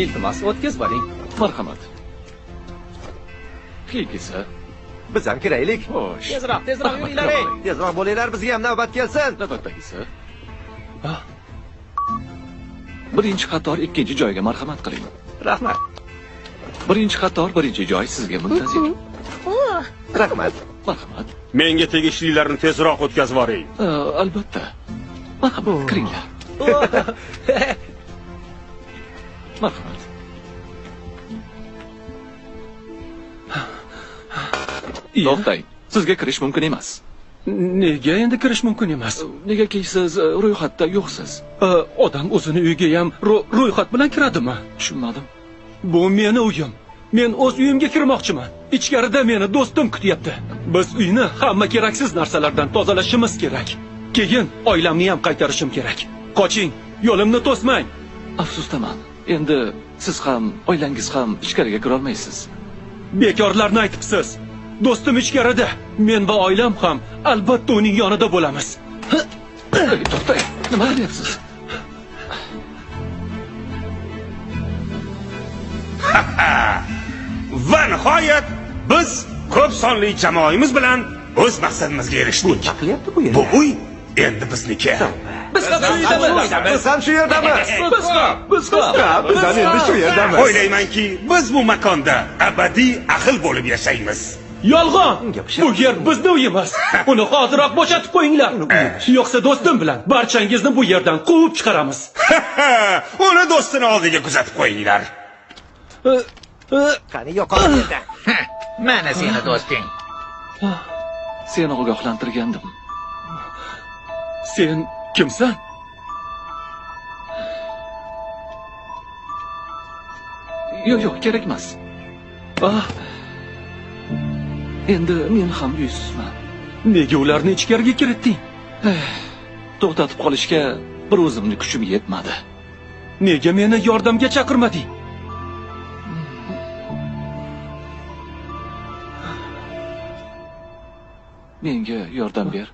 Iltimos, o'tkazib oling. Marhamat. Keyingisi. Biz ham kiraylik. Xo'sh. Tezroq, tezroq yuringlar. Tezroq bo'linglar, bizga ham navbat kelsin. Navbatdagisi. Birinchi qator ikkinchi joyga marhamat qiling. Rahmat. Birinchi qator birinchi joy sizga muntazir. Rahmat. Marhamat. Menga tegishlilarni tezroq o'tkazib yuboring. Albatta. Marhamat, kiringlar. Marhamat. To'xtang, sizga kirish mumkin emas. Nega endi kirish mumkin emas? Negaki siz ro'yxatda yo'qsiz. Odam o'zini uyiga ham ro'yxat bilan kiradimi? Tushunmadim. Bu meni uyim. Men o'z uyimga kirmoqchiman. Ichkarida meni do'stim kutyapti. Biz uyni hamma keraksiz narsalardan tozalashimiz kerak. Keyin oilamni ham qaytarishim kerak. Qoching, yo'limni to'smang. Afsusdaman. Endi siz ham, oilangiz ham ichkariga kira olmaysiz. Bekorlarni aytibsiz. Do'stim ichkarida. Men va oilam ham albatta uning yonida bo'lamiz. To'xtang, nima qilyapsiz? Va nihoyat biz ko'p sonli jamoamiz bilan o'z maqsadimizga erishdik. Nima qilyapti bu yerda? Bu uy endi bizniki. Biz ham shu yerdamiz. Biz ham shu yerdamiz. Biz ham, biz ham. Biz ham endi shu yerdamiz. O'ylaymanki, biz bu makonda abadiy ahil bo'lib yashaymiz. Yolg'on! Bu yer bizni uyimiz. Uni hoziroq bo'shatib qo'yinglar. Yo'qsa do'stim bilan barchangizni bu yerdan quvib chiqaramiz. Uni do'stini oldiga kuzatib qo'yinglar. Qani yo'qol bu yerdan. Mana seni do'sting. Seni ogohlantirgandim. Sen kimsan? Yo'q, yo'q, kerak emas. Endi men ham uysizman. Nega ularni ichkariga kiritding? To'xtatib qolishga bir o'zimni kuchim yetmadi. Nega meni yordamga chaqirmading? Menga yordam ber.